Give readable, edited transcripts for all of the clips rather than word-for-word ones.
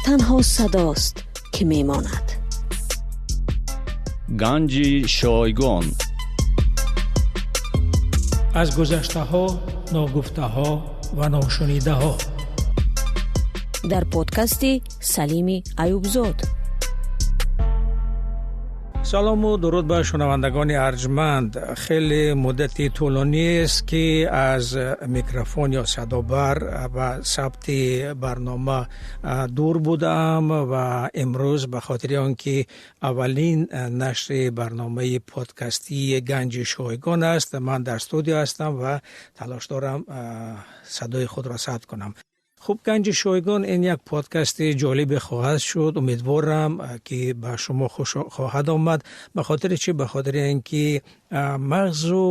Танҳо садост, ки мемонад. Ганҷи шойгон. Аз гузаштаҳо, ногуфтаҳо ва ношунидаҳо. Дар подкасти Салими Аюбзод. Салому дуруд ба шунавандагони арҷманд. Хеле муддати тӯлониест, ки аз микрофон ё садобар ва сабти барнома дур будаам ва имрӯз ба хотири он ки аввалин нашри барномаи подкастии Ганҷи шойгон аст, ман дар студия ҳастам ва талош дорам садои худро сабт кунам. Хуб, Ганҷи шойгон ин як подкасти ҷолибе хоҳад шуд. Умедворам, ки ба шумо хуш хоҳад омад. Ба хотири чӣ? Ба хотири ин ки мағзу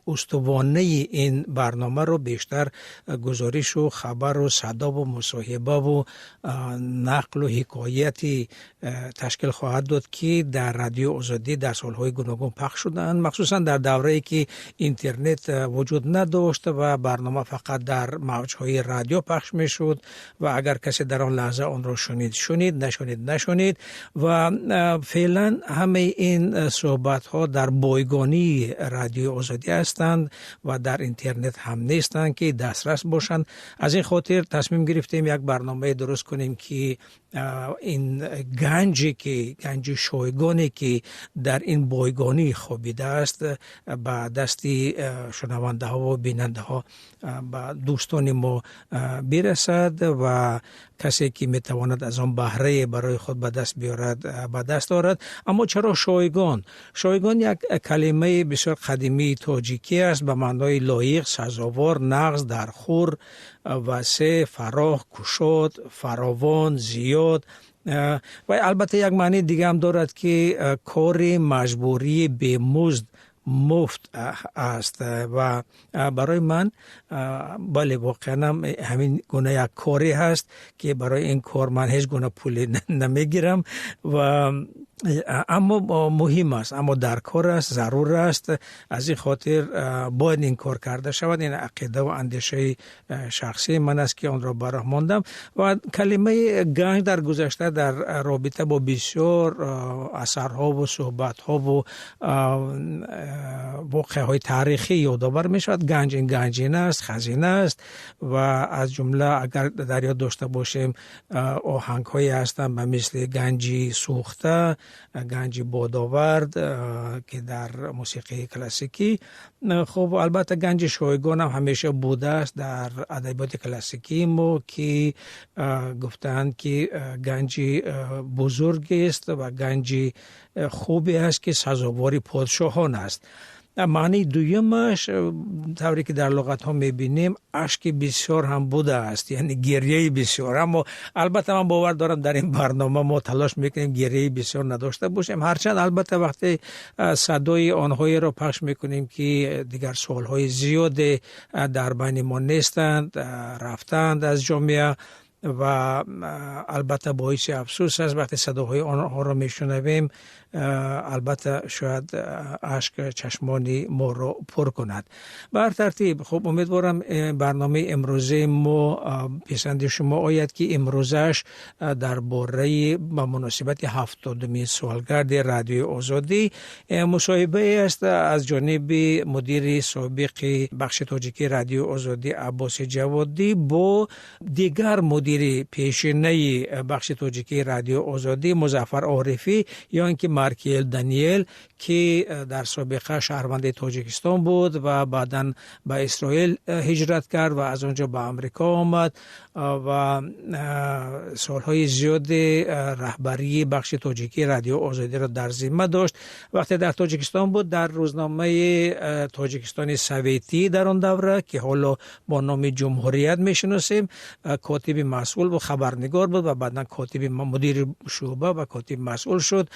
устувонаи ин барномаро бештар гузоришу хабару садову мусоҳибаву нақлу ҳикояти ташкил хоҳад дод, ки дар Радиои Озодӣ дар солҳои гуногун пахш шуданд, махсусан дар даврае ки интернет вуҷуд надошт ва барнома фақат дар мавҷҳои радио пахш мешуд ва агар касе дар он лаҳза онро шунид, шунид, нашунид, нашунид. Ва феълан ҳамаи ин суҳбатҳо дар бойгонии Радиои Озодӣ ҳастанд ва дар интернет ҳам нестанд, ки дастрас бошанд. Аз ин хотир тасмим гирифтем як барномае дуруст кунем, ки ин ганҷе, ки ганҷи шойгоне, ки дар ин бойгонӣ хобидааст, ба дасти шунавандаҳо ва бинандаҳо, ба дӯстони мо бирасад ва касе ки метавонад аз он баҳрае барои худ ба даст биёрад, ба даст орад. Аммо чаро шойгон? Шойгон як калимаи бисёр қадимии тоҷикӣ аст ба маънои лоиқ, сазовор, нағз, дархур, васеъ, фароҳ, кушод, фаровон, зиёд. Ва албатта як маънии дига ҳам дорад, ки кори маҷбурии бемузд, муфт аст. Ва барои ман, бале, воқеан ҳам ҳамин гуна як коре ҳаст, ки барои ин кор ман ҳеҷ гуна пуле намегирам ва аммо муҳим аст, аммо дар кор аст, зарур аст. Аз ин хотир бояд ин кор карда шавад. Ин ақида ва андешаи шахсии ман аст, ки онро ба роҳ мондам. Ва калимаи ганҷ дар гузашта дар робита бо бисёр асарҳову суҳбатҳову воқеаҳои таърихӣ ёдовар мешавад. Ганҷ ин ганҷина аст, хазина аст ва аз ҷумла агар дар ёд дошта бошем, оҳангҳое ҳастанд ба мисли ганҷи сӯхта, ганҷи бодовард, ки дар мусиқии классикӣ. Хуб, албатта ганҷи шойгон ҳам ҳамеша будааст дар адабиёти классикии мо, ки гуфтаанд, ки ганҷи бузургест ва ганҷи хубе аст, ки сазовори подшоҳон аст. Маънии дуюмаш, тавре ки дар луғатҳо мебинем, ашки бисёр ҳам будааст, яъне гирьяи бисёр. Аммо албатта ман бовар дорам, дар ин барнома мо талош мекунем гирьяи бисёр надошта бошем. Ҳарчанд албатта вақте садои онҳоеро пахш мекунем, ки дигар солҳои зиёде дар байни мо нестанд, рафтаанд аз ҷомеа ва албатта боиси афсӯс аст вақте садоҳои онҳоро мешунавем, албатта шояд ашк чашмони моро пур кунад. Ба ҳар тартиб, хуб, умедворам, барномаи имрӯзаи мо писанди шумо ояд, ки имрӯзаш дар бораи ба муносибати 70-умин солгарди Радиои Озодӣ мусоҳибае аст аз ҷониби мудири собиқи бахши тоҷикии Радиои Озодӣ Аббоси Ҷаводӣ бо дигар мудири пешинаи бахши тоҷикии Радиои Озодӣ Музаффар Орифӣ ё ин ки Маркиел Даниел, ки дар собиқа шаҳрванди Тоҷикистон буд ва баъдан ба Исроил ҳиҷрат кард ва аз он ҷо ба Амрико омад ва солҳои зиёде раҳбарии бахши тоҷикии Радиои Озодиро дар зимма дошт. Вақте дар Тоҷикистон буд, дар рӯзномаи Тоҷикистони Советӣ дар он давра, ки ҳоло бо номи Ҷумҳурият мешиносем, котиби масъул буд, хабарнигор буд ва баъдан котиби мудири шӯъба ва котиби масъул шуд.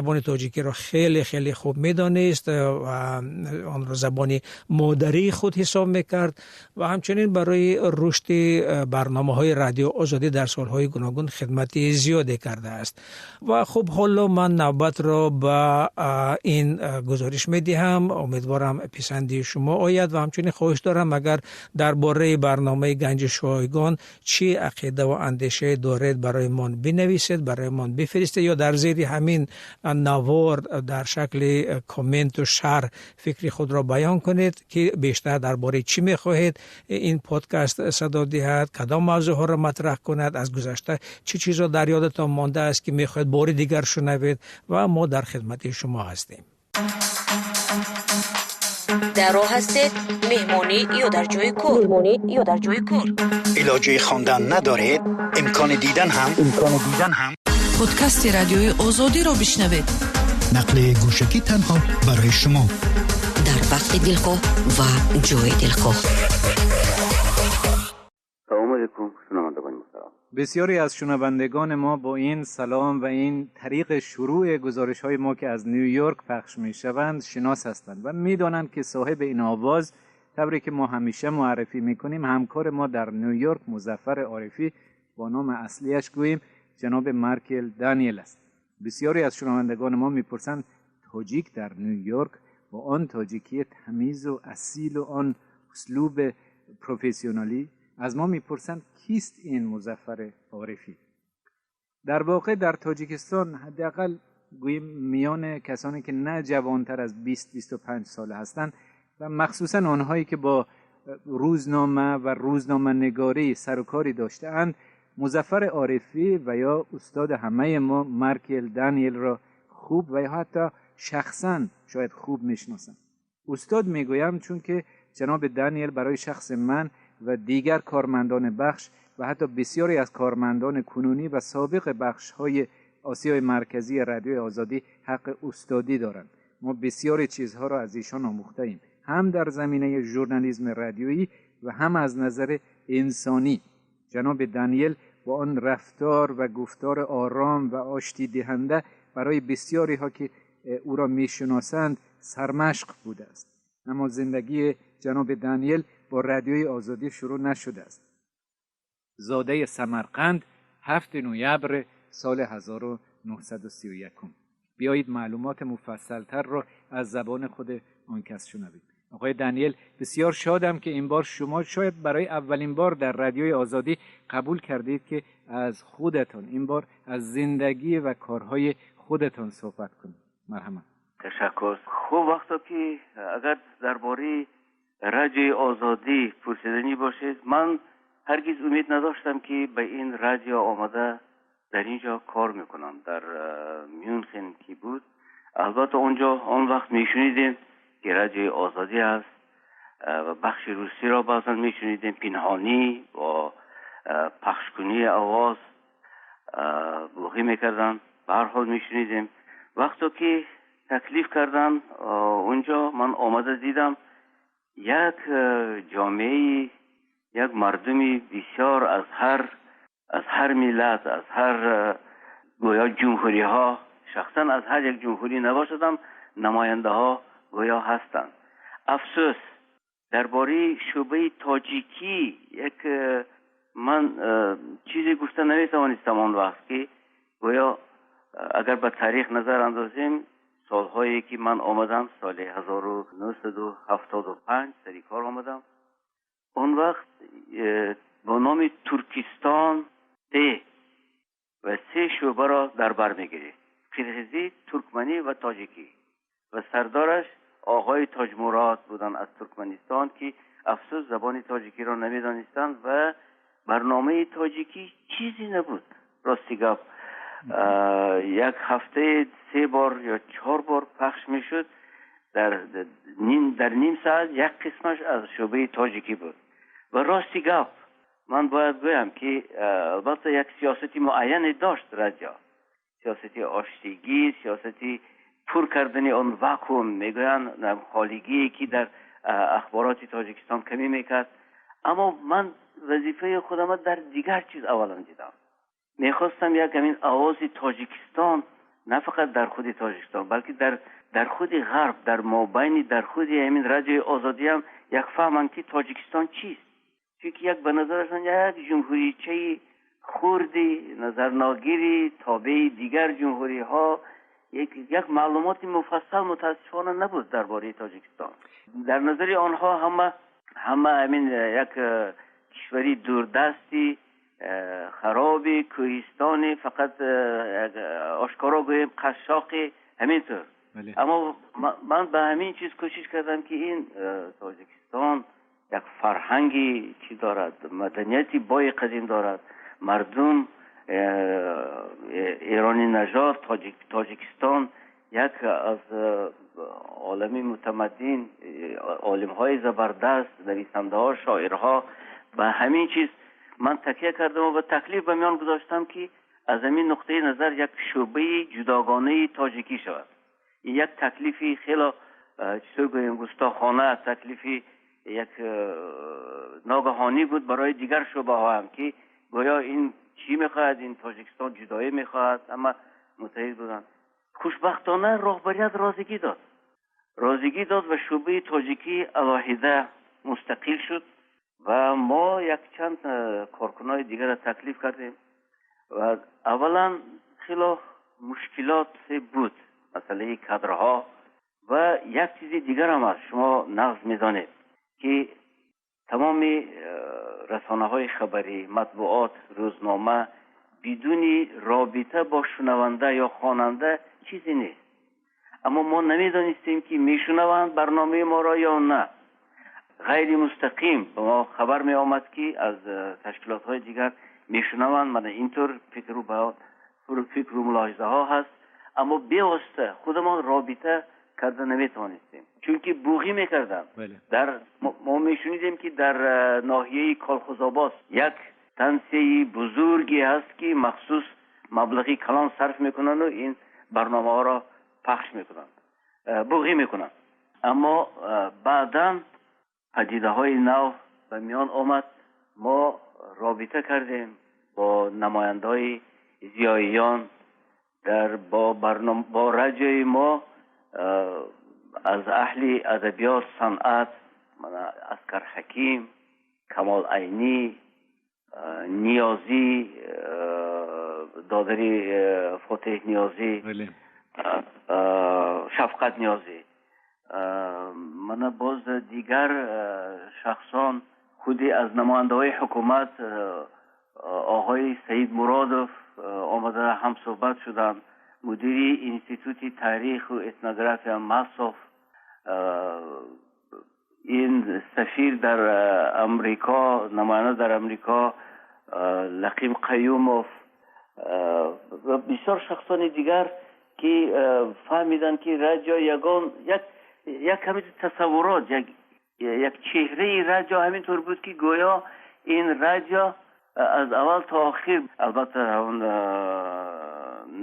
Забони тоҷикиро хеле хеле хуб медонист ва онро забони модарии худ ҳисоб мекард ва ҳамчунин барои рушди барномаҳои Радио Озодӣ дар солҳои гуногун хидмати зиёде кардааст. Ва хуб, ҳоло ман навбатро ба ин гузориш медиҳам. Умедворам, писанди шумо ояд ва ҳамчунин хоҳиш дорам, агар дар бораи барномаи Ганҷи шоҳигон чӣ ақида ва андешае доред, барои мон бинависед, барои мон бифиристед ё дар зери ҳамин навор дар шакли комменту шарҳ фикри худро баён кунед, ки бештар дар бораи чӣ мехоҳед ин подкаст садо диҳад, кадом мавзӯъҳоро матраҳ кунад, аз гузашта чӣ чизро дар ёдатон мондааст, ки мехоҳед бори дигар шунавед, ва мо дар хидмати шумо ҳастем. Дар роҳ ҳастед, меҳмонӣ ё дар ҷои кор, меҳмонӣ ё дар ҷои кор, илоҷи хондан надоред, имкони дидан ҳам, имкони дидан ҳам. Подкасти Радиои Озодиро бишнавед. Нақли гӯшакӣ танҳо барои шумо. Дар вақти дилхоҳ ва ҷои дилхоҳ. Салом алейкум, шунавандагони муҳтарам. Бисёре аз шунавандагони мо бо ин салом ва ин тариқ шурӯъ гузориш‌های мо که از نیویورک پخش میشوند شناس هستند و میدانند که صاحب این آواز، طوری که ما همیشه معرفی میکنیم، همکار ما در نیویورک، مظفر عارفی، با نام اصلیش گوییم جناب مارکل دانیل است. بسیاری از شنوندگان ما میپرسند تاجیک در نیویورک با آن تاجیکی تمیز و اصیل و آن اسلوب پروفسیونالی، از ما میپرسند کیست این مظفر عارفی؟ در واقع در تاجیکستان، حداقل گوییم میان کسانی که نه جوانتر از 20 25 ساله هستند و مخصوصا آنهایی که با روزنامه و روزنامه نگاری سر و کاری داشته‌اند، مظفر عارفی و یا استاد همه ما مارکل دانیل را خوب و یا حتی شخصا شاید خوب میشناسند. استاد میگویم چون که جناب دانیل برای شخص من و دیگر کارمندان بخش و حتی بسیاری از کارمندان کنونی و سابق بخش‌های آسیای مرکزی رادیوی آزادی حق استادی دارند. ما بسیاری چیزها را از ایشان آموخته‌ایم، هم در زمینه ژورنالیسم رادیویی و هم از نظر انسانی. جناب دانیل با آن رفتار و گفتار آرام و آشتی دهنده برای بسیاری ها که او را میشناسند سرمشق بوده است. اما زندگی جناب دانیل با رادیوی آزادی شروع نشده است. زاده سمرقند، 7 نوامبر سال 1931. بیایید معلومات مفصلتر را از زبان خود آن کس شنویم. آقای دانیل، بسیار شادم که این بار شما شاید برای اولین بار در رادیوی آزادی قبول کردید که از خودتان، این بار از زندگی و کارهای خودتان صحبت کنید. مرحمت. تشکر. خوب، وقتا که اگر درباره رادیوی آزادی پرسیدنی باشید، من هرگز امید نداشتم که به این رادیو آمده در اینجا کار میکنم. در میونخن که بود، البته اونجا آن وقت میشنیدیم که رادیوی آزادی است و بخش روسی را بعضا میشنیدیم پنهانی با پخشکنی آواز بوقی میکردن، به هر حال میشنیدیم. وقتی که تکلیف کردن اونجا، من آمده دیدم یک جامعه، یک مردمی بسیار از هر ملت، از هر گویا جمهوری ها، شخصا از هر یک جمهوری نباشدم نماینده ها گویا هستند. افسوس، درباره شعبه تاجیکی یک من چیزی گفته نمیتوانستم آن وقت که گویا اگر به تاریخ نظر اندازیم، سالهایی که من آمدم، سال 1975 سری کار آمدم، اون وقت با نام ترکستان سه و سه شعبه را در بر میگیره: قرغیزی، ترکمنی و تاجیکی، و سردارش آقای تاج مراد بودن از ترکمنستان که افسوس زبان تاجیکی را نمیدانستند و برنامه تاجیکی چیزی نبود. راستی گپ، یک هفته سه بار یا چهار بار پخش میشد، در نیم ساعت یک قسمش از شعبه تاجیکی بود. و راستی گپ، من باید گویم که البته یک سیاست معین داشت رادیو، سیاست آشتیگی، سیاست پر کردن آن وکوم میگویند، خالیگی که در اخبارات تاجیکستان کمی میکرد. اما من وظیفه خودم در دیگر چیز اولا دیدم. میخواستم یک همین آواز تاجیکستان На фақат дар худи Тоҷикистон, балки дар худи Ғарб, дар мобайни, дар худи ҳамин Радиои Озодӣ ҳам як фаҳманд, ки Тоҷикистон чист. Чунки як ба назарашон як ҷумҳуричаи хурди назарногири тобеи дигар ҷумҳуриҳо, як маълумоти муфассал мутаассифона набуд дар бораи Тоҷикистон. Дар назари онҳо ҳама ҳамин як кишвари дурдасти, хароби кӯҳистони, фақат ошкоро гӯем, қашшоқи, ҳамин тур. Аммо ман ба ҳамин чиз кӯшиш кардам, ки ин Тоҷикистон як фарҳанги чӣ дорад, маданияти бои қадим дорад, мардум эронӣ нажод, Тоҷикистон як аз олами мутамаддин, олимҳои забардаст, нависандаҳо, шоирҳо. Ба ҳамин чиз ман такя кардам ва таклиф ба миён гузоштам, ки аз ҳамин нуқтаи назар як шӯъбаи ҷудогонаи тоҷикӣ шавад. Ин як таклифи хело, чӣ гӯем, густохона, таклифи як ногаҳонӣ буд барои дигар шӯъбаҳо ҳам, ки гӯё ин чӣ мехоҳад, ин Тоҷикистон ҷудоӣ мехоҳад. Ҳама муттаҳид буданд. Хушбахтона роҳбарият розигӣ дод ва шӯъбаи тоҷикӣ алоҳида мустақил шуд ва мо якчанд коркунони дигарро таклиф кардем. Ва аввалан хело мушкилот буд, масъалаи кадрҳо. Ва як чизи дигар ҳам аст, шумо нағз медонед, ки тамоми расонаҳои хабарӣ, матбуот, рӯзнома бидуни робита бо шунаванда ё хонанда чизе нест. Аммо мо намедонистем, ки мешунаванд барномаи моро ё на. Ғайримустақим ба мо хабар меомад, ки аз ташкилотҳои дигар мешунаванд, мана интур фикру мулоҳизаҳо ҳаст, аммо бевосита худамон робита карда наметавонистем, чунки буғӣ мекарданд. Дар мо мешунидем, ки дар ноҳияи Колхозобод як стансияи бузурге ҳаст, ки махсус маблағи калон сарф мекунанду ин барномаҳоро пахш мекунанд, буғӣ мекунанд. Аммо баъдан падидаҳои нав ба миён омад. Мо робита кардем бо намояндаҳои зиёиён дар бо радиои мо, аз аҳли адабиёт, санъат, мана Аскар Ҳаким, Камол Айнӣ, Ниёзӣ, додари Фотеҳ Ниёзӣ, Шафқат Ниёзӣ, мана боз дигар шахсон, худи аз намояндаҳои ҳукумат оғои Саид Муродов омада ҳамсӯҳбат шуданд, мудири Институти таъриху этнография Масов, ин сафир дар Амрико, намоянда дар Амрико Лақим Қаюмов ва бисёр шахсони дигар, ки фаҳмиданд, ки радио ягон як ҳамин тасаввурот, як чеҳраи радио ҳамин тур буд, ки гӯё ин радио аз аввал то охир, албатта он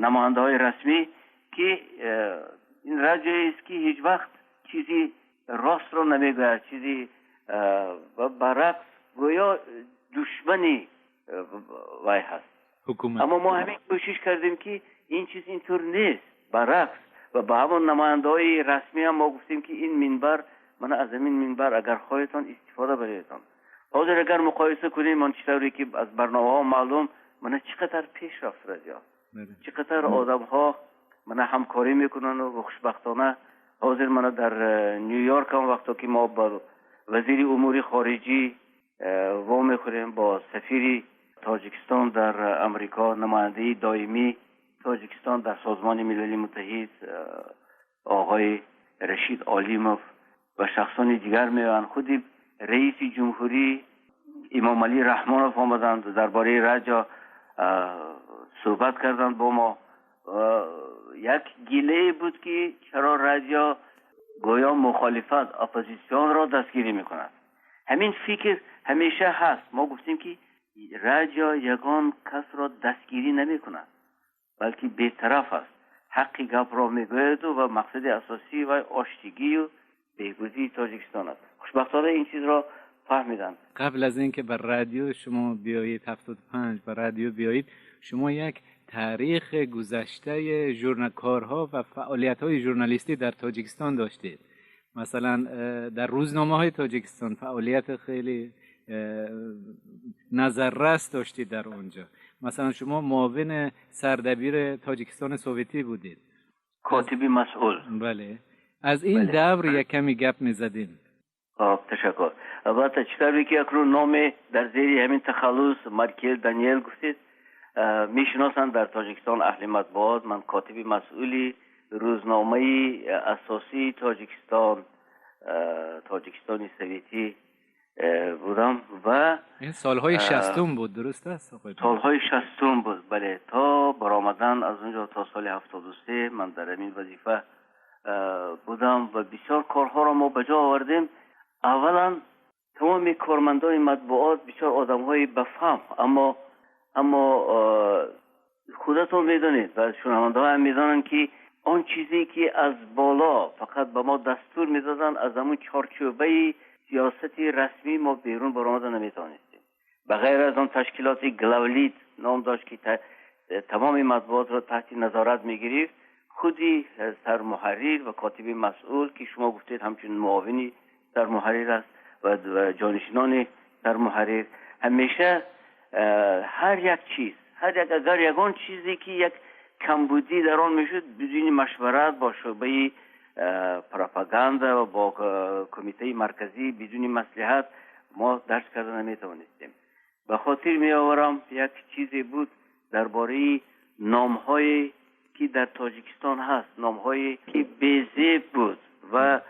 намояндаҳои расмӣ, ки ин радиоест, ки ҳеҷ вақт чизи ростро намегӯяд, чизи баръакс, гӯё душмани вай ҳаст. Аммо мо ҳамин кӯшиш кардем, ки ин чиз интур нест, баръакс. Ва ба ҳамон намояндаҳои расмӣ ҳам мо гуфтем, ки ин минбар, мана аз ҳамин минбар агар хоҳедтон, истифода баредтон. Ҳозир агар муқоиса кунем, он чӣ тавре ки аз барномаҳо маълум, мана чӣ қадар пеш рафт радио, чӣ қадар одамҳо мана ҳамкорӣ мекунанд. Ва хушбахтона ҳозир мана дар Ню Йорк ҳам вақто ки мо бо вазири умури хориҷӣ вомехӯрем, бо сафири Тоҷикистон дар Амрико, намояндаи доимии Тоҷикистон дар Созмони Милали Муттаҳид оғои Рашид Олимов ва шахсони дигар меоянд, худи раиси ҷумҳурӣ Имомалӣ Раҳмонов омаданд, дар бораи радио суҳбат карданд бо мо. Як гилае буд, ки чаро радио гӯё мухолифат, оппозитсионро дастгирӣ мекунад. Ҳамин фикр ҳамеша ҳаст. Мо гуфтем, ки радио ягон касро дастгирӣ намекунад, балки бетараф аст, ҳаққи гапро мегӯяду ва мақсади асосии вай оштигию беҳбудии Тоҷикистон аст. Хушбахтона ин чизро фаҳмиданд. Қабл аз инки ба радио шумо биёед, 75 ба радио биёед, шумо як таърих гузаштаи корҳо ва фаъолиятҳои журналистӣ дар Тоҷикистон доштед. Масалан, дар рӯзномаҳои Тоҷикистон фаъолият хеле назаррас доштед дар онҷо. Масалан, шумо муовини сардабири Тоҷикистони советӣ будед. Котиби масъул. Бале. Аз ин давр як каме гап мезадем. Хоб, ташаккур. Албатта, чӣ тавре ки акнун номе дар зери ҳамин тахаллус Маркел Даниел гуфтед, мешиносанд дар Тоҷикистон аҳли матбуот. Ман котиби масъули рӯзномаи асосии Тоҷикистон, Тоҷикистони советӣ будам ва ин солҳои 60-ум буд, дуруст аст? Солҳои 60-ум буд, бале. То баромадан аз он ҷо то соли 73 ман дар ҳамин вазифа будам ва бисёр корҳоро мо ба ҷо овардем. Аввалан, тамоми кормандони матбуот бисёр одамҳои бафаҳм, аммо худатон медонед ва шунавандаҳо ҳам медонанд, ки он чизе ки аз боло фақат ба мо дастур медоданд, аз ҳамон чорчӯбаи сиёсати расмӣ мо берун баромада наметавонистем. Ба ғайр аз он ташкилоти Главлит ном дошт, ки тамоми матбуотро таҳти назорат мегирифт, худи сармуҳаррир ва котиби масъул, ки шумо гуфтед ҳамчун муовини сармуҳаррир аст, ва ҷонишинони сармуҳаррир ҳамеша ҳар як чиз, ҳар як агар ягон чизе ки як камбудӣ дар он мешуд, бидуни машварат бо шӯъбаи пропаганда ва бо кумитаи марказӣ, бидуни маслиҳат мо дарс карда наметавонистем. Ба хотир меоварам, як чизе буд дар бораи номҳое ки дар Тоҷикистон ҳаст, номҳое ки безеб буд ва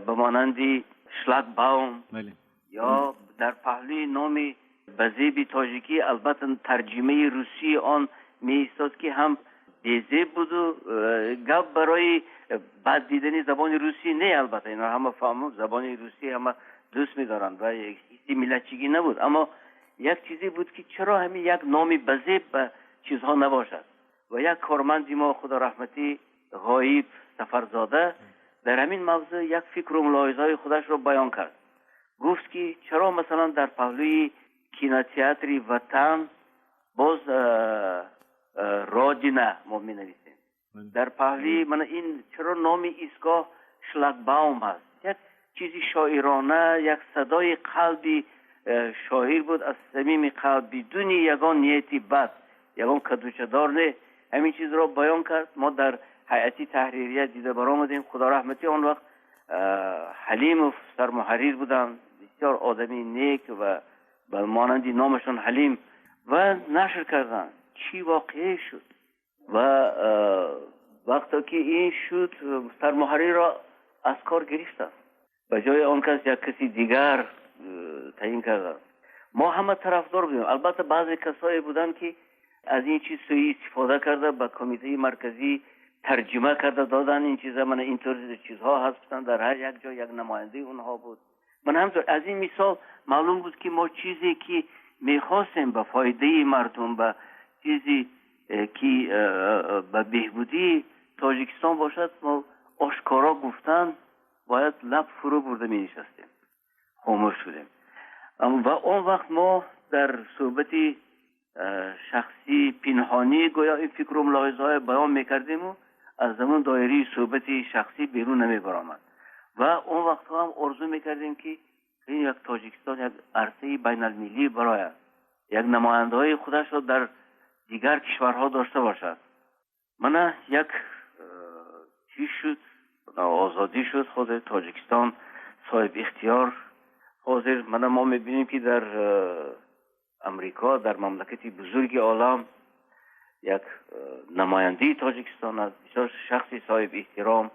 ба монанди шлагбаум ё дар паҳлӯи номи ба зеби тоҷикӣ албатта тарҷимаи русии он меистод, ки ҳам безеб буду гап барои бад дидани забони русӣ не, албатта инҳо ҳама фаҳму забони русӣ ҳама дӯст медоранд ва ҳисси миллатчигӣ набуд, аммо як чизе буд, ки чаро ҳамин як номи базеб ба чизҳо набошад. Ва як корманди мо, худо раҳматӣ, Ғоиб Сафарзода, дар ҳамин мавзӯъ як фикру мулоҳизаҳои худашро баён кард. Гуфт, ки чаро масалан дар паҳлӯи кинотеатри Ватан боз Родина мо менависем, дар паҳлӯи мана ин чаро номи истгоҳ шлагбаум ҳаст? Як чизи шоирона, як садои қалби шоир буд, аз самими қалб, бидуни ягон нияти бад, ягон кадучадор не, ҳамин чизро баён кард. Мо дар ҳайати таҳририя дида баромадем. Худо раҳматӣ, он вақт Ҳалимов сармуҳаррир буданд, бисёр одами нек ва ба монанди номашон Ҳалим, ва нашр карданд. Чӣ воқеа шуд! Ва вақте ки ин шуд, сармуҳаррирро аз кор гирифтанд, ба ҷои он кас як каси дигар таъин карданд. Мо ҳама тарафдор будем. Албатта, баъзе касое буданд, ки аз ин чиз сӯи истифода карда, ба кумитаи марказӣ тарҷима карда доданд ин чиза, мана интур чизҳо ҳастанд. Дар ҳар як ҷо як намояндаи онҳо буд. Ман ҳамтур аз ин мисол маълум буд, ки мо чизе ки мехостем ба фоидаи мардум, ба чизе ки ба беҳбудии Тоҷикистон бошад, мо ошкоро гуфтан бояд лаб фурӯ бурда менишастем, хомӯш шудем. Ва он вақт мо дар суҳбати шахсӣ пинҳонӣ гӯё ин фикру мулоҳизаҳое баён мекардему аз ҳамон доираи суҳбати шахсӣ берун намебаромад. Ва он вақтҳо ҳам орзу мекардем, ки ин як Тоҷикистон як арсаи байналмиллӣ барояд, як намояндаҳои худашро дар дигар кишварҳо дошта бошад. Мана як чӣ шуд, озодӣ шуд, ҳозир Тоҷикистон соҳиб ихтиёр. Ҳозир мана мо мебинем, ки дар Амрико, дар мамлакати бузурги олам, як намояндаи Тоҷикистон аст, бисёр шахси соҳиб эҳтиром,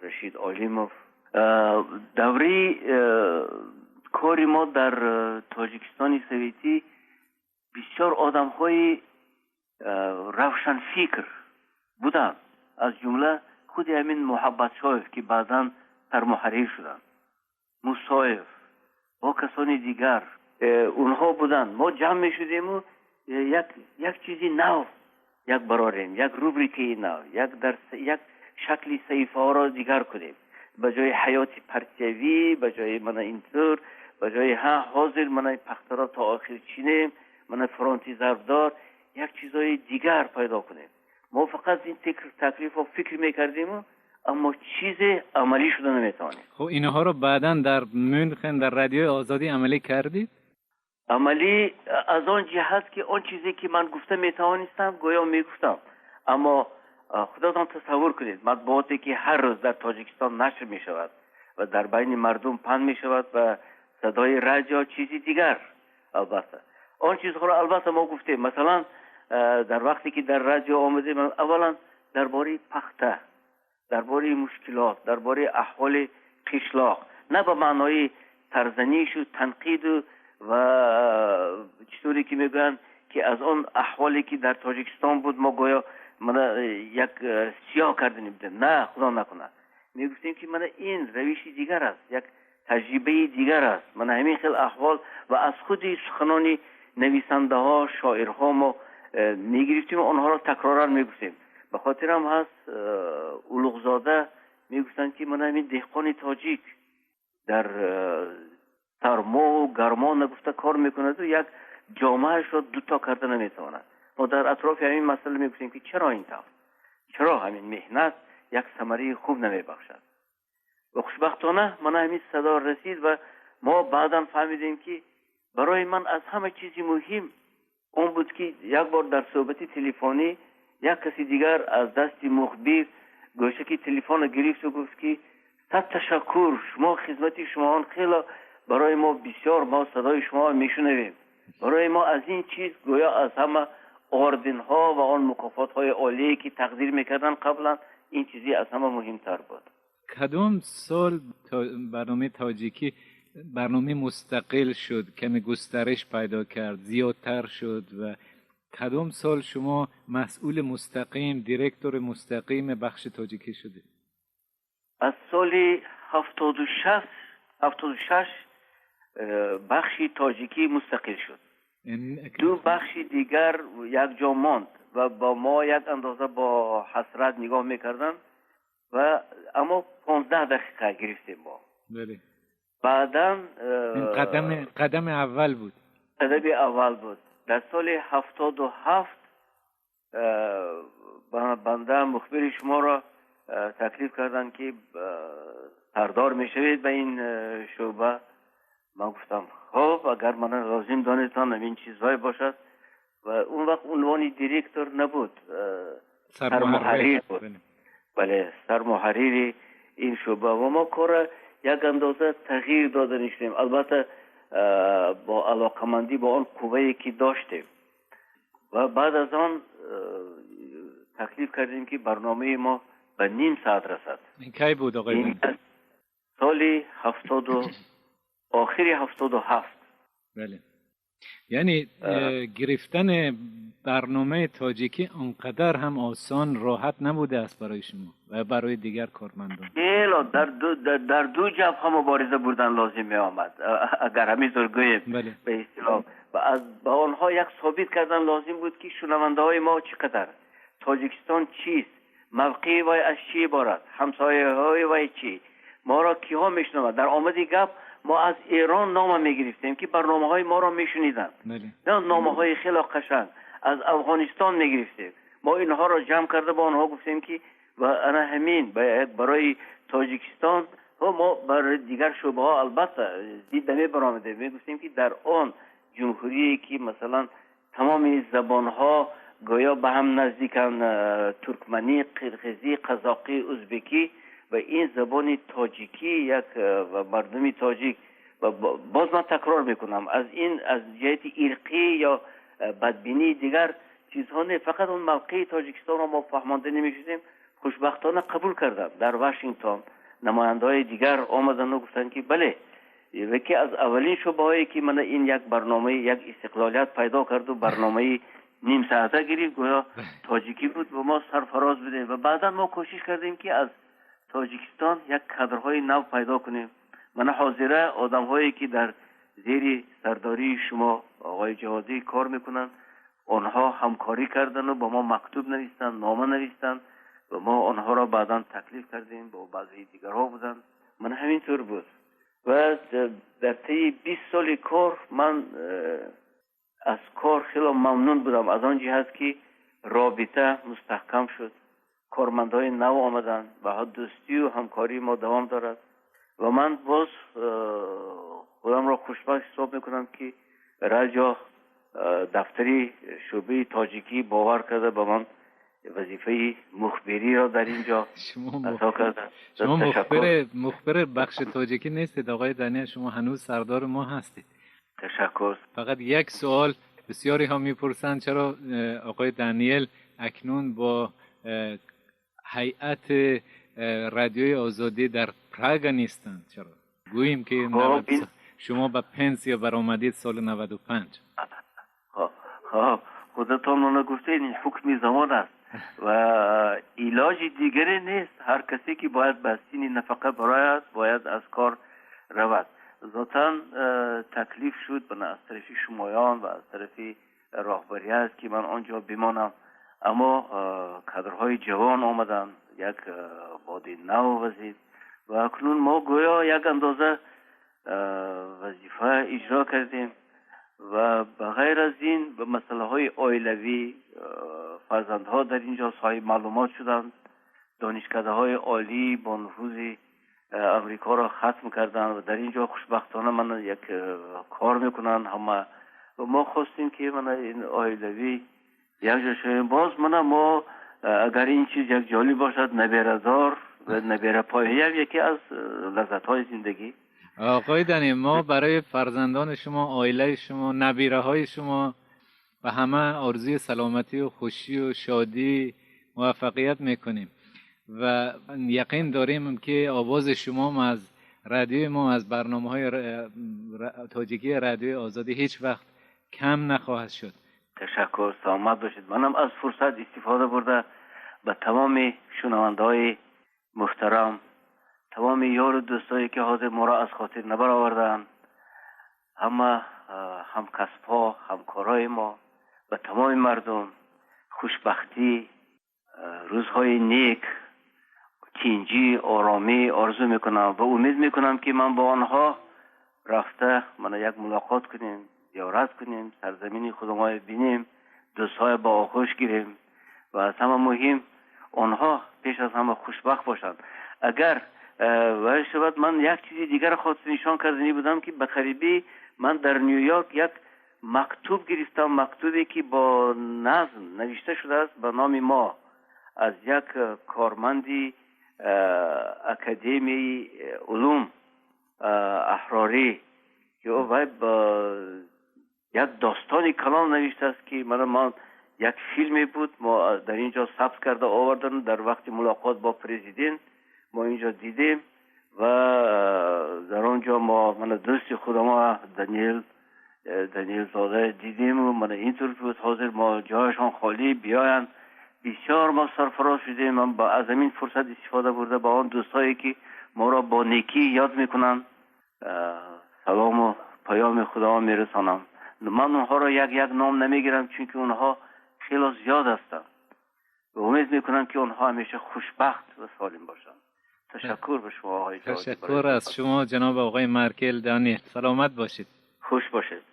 Рашид Олимов. Давраи кори мо дар Тоҷикистони советӣ бисёр одамҳои равшанфикр буданд, аз ҷумла худи ҳамин Муҳаббатшоев, ки баъдан сармуҳаррир шуданд, Мусоев бо касони дигар, онҳо буданд. Мо ҷамъ мешудему як чизи нав як барорем, як рубрикаи нав, як дар як шакли саҳифаҳоро дигар кунем. ба ҷои ҳаёти партиявӣ, ба ҷои мана интур, ба ҷои ҳа ҳозир мана пахтаро то охир чинем, мана фронти зарбдор, як чизҳои дигар пайдо кунем. Мо фақат ин таклифро фикр мекардему, аммо чизе амалӣ шуда наметавонем. Хуб, инҳоро баъдан дар Мюнхен дар Радиои Озодӣ амалӣ кардед? Амалӣ аз он ҷиҳат ки он чизе ки ман гуфта метавонистам, гӯё мегуфтам. Аммо худатон тасаввур кунед, матбуоте ки ҳар рӯз дар Тоҷикистон нашр мешавад ва дар байни мардум паҳн мешавад ва садои радио чизи дигар, албатта. Он чизҳоро албатта мо гуфтем. Масалан, дар вақте ки дар радио омадем, аввалан дар бораи пахта, дар бораи мушкилот, дар бораи аҳволи қишлоқ, на ба маънои тарзанишу танқиду ва чӣ ки мегӯянд ки аз он аҳволе ки дар Тоҷикистон буд, мо гӯё мана як сиёҳ кардани будем. На, худо накунад. Мегуфтем ки мана ин равиши дигар аст, як таҷрибаи дигар аст, мана ҳамин хел аҳвол, ва аз худи суханони нависандаҳо, шоирҳо мо мегирифтем ва онҳоро такроран мегуфтем. Ба хотирам ҳаст, Улуғзода мегуфтанд ки мана ҳамин деҳқони тоҷик дар сармову гармо нагуфта кор мекунаду як ҷомаашро дуто карда наметавонад. Мо дар атрофи ҳамин масъала мегуфтем ки чаро ин тавр, чаро ҳамин меҳнат як самараи хуб намебахшад. Ва хушбахтона мана ҳамин садо расид ва мо баъдан фаҳмидем ки барои ман аз ҳама чизи муҳим он буд ки як бор дар суҳбати телефонӣ як каси дигар аз дасти мухбир гӯшаки телефонро гирифту гуфт ки сад ташаккур, шумо хизмати шумоон хело барои мо бисёр, мо садои шумо мешунавем. Барои мо аз ин чиз гӯё аз ҳама орденҳо ва он мукофотҳои олие ки тақдир мекарданд қаблан, ин чизе аз ҳама муҳимтар буд. Кадом сол барномаи тоҷикӣ барномаи мустақил шуд, каме густариш пайдо кард, зиёдтар шуд ва кадом сол шумо масъули мустақим, директори мустақими бахши тоҷикӣ шудед? Аз соли 76 бахши тоҷикӣ мустақил шуд. Ду бахши дигар якҷо монд ва бо мо як андоза бо ҳасрат нигоҳ мекарданд, ва аммо 15 дақиқа гирифтем мо. Бале. Баъдан қадами аввал буд. Қадами аввал буд. Дар соли 77 банда мухбири шуморо таклиф карданд ки сардор мешавед ба ин шӯъба. Ман гуфтам хуб, агар мана лозим донистан ҳамин чизҳое бошад. Ва он вақт унвони директор набуд, сармуҳаррир буд. Бале, сармуҳаррири ин шӯъба. Ва мо корро як андоза тағйир дода нишудем, албатта бо алоқамандӣ бо он қуввае ки доштем. Ва баъд аз он таклиф кардем ки барномаи мо ба ним соат расад. Ин кай буд, оқои? Соли охири 77. Бале. Яъне гирифтани барномаи тоҷикӣ онқадар ҳам осон, роҳат набуда аст барои шумо ва барои дигар кормандон. Хело дар ду ҷабҳа мубориза бурдан лозим меомад, агар ҳамин тавр гӯем. Ба истилоҳ ба онҳо як собит кардан лозим буд ки шунавандаҳои мо чӣ қадар, Тоҷикистон чист, мавқеи вай аз чӣ иборат, ҳамсояҳои вай чӣ, моро киҳо мешунаванд. Дар омади гап мо аз Эрон нома мегирифтем ки барномаҳои моро мешуниданд, номаҳои хело қашанг аз Афғонистон мегирифтем. Мо инҳоро ҷамъ карда ба онҳо гуфтем ки ва ана ҳамин барои Тоҷикистон, мо барои дигар шӯъбаҳо албатта зид намебаромадем. Мегуфтем ки дар он ҷумҳурие ки масалан тамоми забонҳо гӯё ба ҳам наздиканд, туркманӣ, қирғизӣ, қазоқӣ, узбекӣ, ва ин забони тоҷикӣ як ва мардуми тоҷик, ва боз ман такрор мекунам, аз ин аз ҷиҳати ирқӣ ё бадбинии дигар чизҳо не, фақат он мавқеи Тоҷикистонро мо фаҳмонда намешудем. Хушбахтона қабул карданд. Дар Вашингтон намояндаҳои дигар омаданд ва гуфтанд ки бале, яке аз аввалин шӯъбаҳое ки мана ин як барномаи як истиқлолият пайдо карду барномаи ним соата гирифт, гӯё тоҷикӣ буд ва мо сарфароз будем. Ва баъдан мо кӯшиш кардем ки аз Тоҷикистон як кадрҳои нав пайдо кунем. Мана ҳозира одамҳое ки дар зери сардории шумо оқои Ҷаводӣ кор мекунанд, онҳо ҳамкорӣ карданд ва ба мо мактуб навистанд, нома навистанд و ما آنها را بعدا تکلیف کردیم، با بعضی دیگرها بودند. من همینطور بود و در طی 20 سال کار من از کار خیلی ممنون بودم، از آن جهت که رابطه مستحکم شد، کارمندهای نو آمدند و دوستی و همکاری ما دوام دارد و من باز خودم را خوشبخت حساب میکنم که رادیو دفتری شعبه تاجیکی باور کرده به من وظیفه مخبری را در اینجا عطا کرده. شما مخبر بخش تاجیکی نیستید آقای دانیل، شما هنوز سردار ما هستید. تشکر. فقط یک سوال بسیاری ها میپرسند چرا آقای دانیل اکنون با هیئت رادیوی آزادی در پراگ نیستند؟ چرا؟ گوییم که شما به پنسیا برآمدید سال 95. خب خودتان گفتید این حکم زمان است و علاج دیگری نیست. هر کسی که باید به سین نفقه براید باید از کار رود. ذاتاً تکلیف شد بنا از طرف شمایان و از طرف راهبری است که من آنجا بمانم، اما کادرهای جوان آمدن، یک باد نو وزید و اکنون ما گویا یک اندازه وظیفه اجرا کردیم و بغیر از این به مسئله های عائلوی فرزندها در اینجا صاحب معلومات شدند، دانشکده های عالی با نفوذ امریکا را ختم کردند و در اینجا خوشبختانه من یک کار میکنن همه و ما خواستیم که من این عائلوی یک جا شویم. باز من ما اگر این چیز یک جالب باشد، نبیره‌دار و نبیره پایه‌ای هم یکی از لذت های زندگی. آقای دنی، ما برای فرزندان شما، عائله شما، نبیره های شما و همه آرزوی سلامتی و خوشی و شادی موفقیت میکنیم و یقین داریم که آواز شما از رادیوی ما، از برنامه های تاجیکی رادیوی آزادی هیچ وقت کم نخواهد شد. تشکر، سلامت باشید. منم از فرصت استفاده برده به تمام شنونده های محترم، تمام یار و دوستایی که حاضر ما را از خاطر نبرآوردند، همه همکسب‌ها، همکارای ما و تمام مردم خوشبختی، روزهای نیک، تینجی، آرامی آرزو میکنم و امید میکنم که من با آنها رفته من یک ملاقات کنیم، زیارت کنیم، سرزمین خودمان بینیم، دوستهای با آغوش گیریم و از همه مهم آنها پیش از همه خوشبخت باشند. اگر و شود من یک چیزی دیگر خواست نشان کردنی بودم که به قریبی من در نیویورک یک مکتوب گرفتم، مکتوبی که با نظم نوشته شده است به نام ما از یک کارمندی اکادمی علوم احراری که او با یک داستانی کلان نوشته است که من یک فیلمی بود ما در اینجا ثبت کرده آوردن، در وقت ملاقات با پرزیدنت ما اینجا دیدیم و در آنجا ما من دوست خودم دانیل زاده دیدیم و من اینطور بود حاضر ما جایشان خالی بیایند. بسیار ما سرفراز شدیم. من با از این فرصت استفاده برده با آن دوستایی که ما را با نیکی یاد میکنن سلام و پیام خدا میرسانم. من اونها را یک یک نام نمیگیرم چون که اونها خیلی زیاد هستند و امید میکنم که اونها همیشه خوشبخت و سالم باشند. تشکر به شما آقای جوادی. تشکر از شما جناب آقای مرکل دانیل. سلامت باشید. خوش باشید.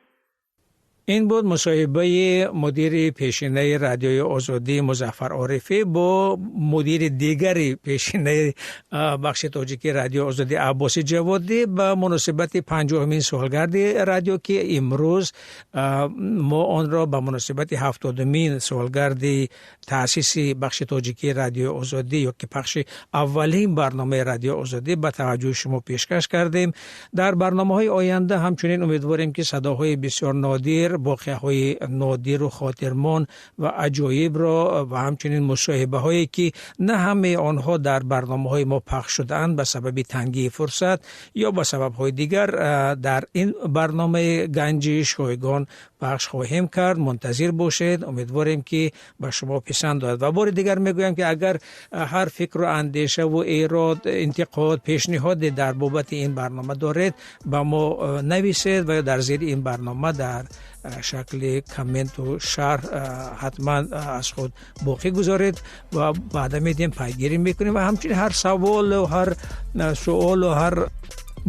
این بود مصاحبه مدیر پیشینه رادیوی آزادی مظفر عارفی با مدیر دیگری پیشینه بخش تاجیکی رادیو آزادی عباس جوادی به مناسبت 50مین سالگرد رادیو که امروز ما آن را به مناسبت 70مین سالگرد تأسیس بخش تاجیکی رادیو آزادی یا که پخش اولین برنامه رادیو آزادی به توجه شما پیشکش کردیم. در برنامه‌های آینده همچنین امیدواریم که صداهای بسیار نادر، واقعه‌های نادر و خاطرمان و عجایب را و همچنین مصاحبه‌هایی که نه همه آنها در برنامه‌های ما پخش شده‌اند به سبب تنگی فرصت یا به سبب‌های دیگر در این برنامه گنج شایگان پخش خواهیم کرد. منتظر باشید. امیدواریم که به شما پسند آید. و بار دیگر میگویم که اگر هر فکر و اندیشه و ایراد، انتقاد، پیشنهاد در بابت این برنامه دارید به ما نویسید و یا در زیر این برنامه در шакли коммент у шарҳ ҳатман аз худ боқӣ гузоред ва ваъда медиҳем, пайгирӣ мекунем. Ва ҳамчунин ҳар саволу ҳар суолу ҳар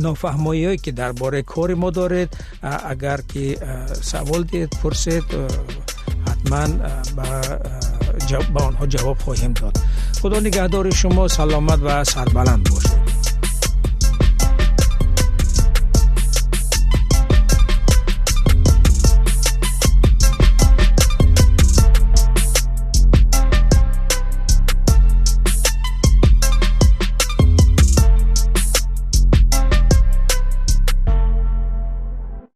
нофаҳмоиҳое ки дар бораи кори мо доред, агар ки савол диҳед, пурсед, ҳатман ба онҳо ҷавоб хоҳем дод. Худо нигаҳдори шумо, саломат ва сарбаланд бошед.